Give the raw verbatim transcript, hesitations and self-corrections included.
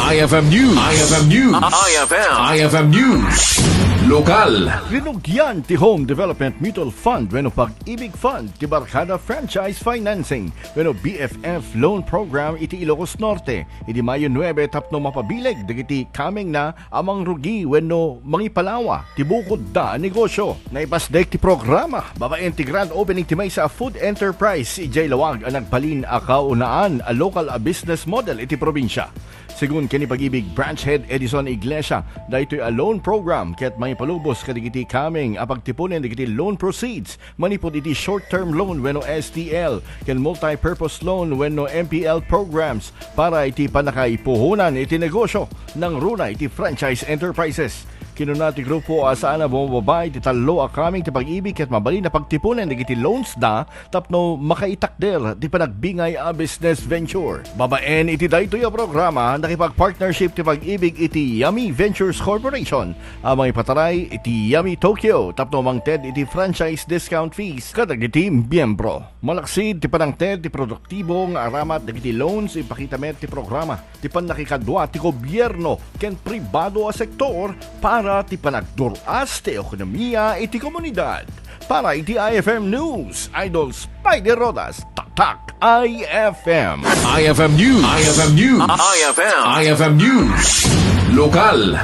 I F M News. I F M News. I F M. I F M News. Lokal. Rinugian ti Home Development Mutual Fund wenno Pag-ibig Fund ti Barkada Franchise Financing wenno B F F Loan Program iti Ilocos Norte idi Mayo nuebe tapno mapabileg dagiti kamengna a mangrugi wenno mangipalawa ti bukodda a negosyo. Naipasdek ti programa babaen ti grand opening ti maysa a food enterprise idiay Laoag a nagbalin a kaunaan a lokal a business model iti probinsia. Segun ken ni Pag-ibig Branch Head Edison Iglesia, daytoy a loan program ket mangipalubos kadagiti kameng a pagtiponen dagiti loan proceeds manipud iti short-term loan wenno S T L ken multi-purpose loan wenno M P L programs para iti pannakaipuhonan iti negosyo nangruna iti franchise enterprises. Kinuna ti grupo a saan a bumababa iti tallo a kameng ti Pag-ibig ket mabalin a pagtiponen dagiti loans da tapno makaitakder ti panagbingay a business venture. Babaen iti daytoy a programa, nakipag-partnership ti Pag-ibig iti Yummy Ventures Corporation a mangipataray iti Yummy Tokyo tapno mangted iti franchise discount fees kadagiti miyembro. Malaksid ti panangted ti produktibo nga aramat dagiti loans, ipakita met ti programa ti pannakikadua ti gobierno ken pribado a sektor para ti panagdur-as ti ekonomiya iti komunidad. Para iti I F M News, Idol Spidey Rodas, Tatak I F M. I F M News. I F M News. I F M. I F M News. Lokal.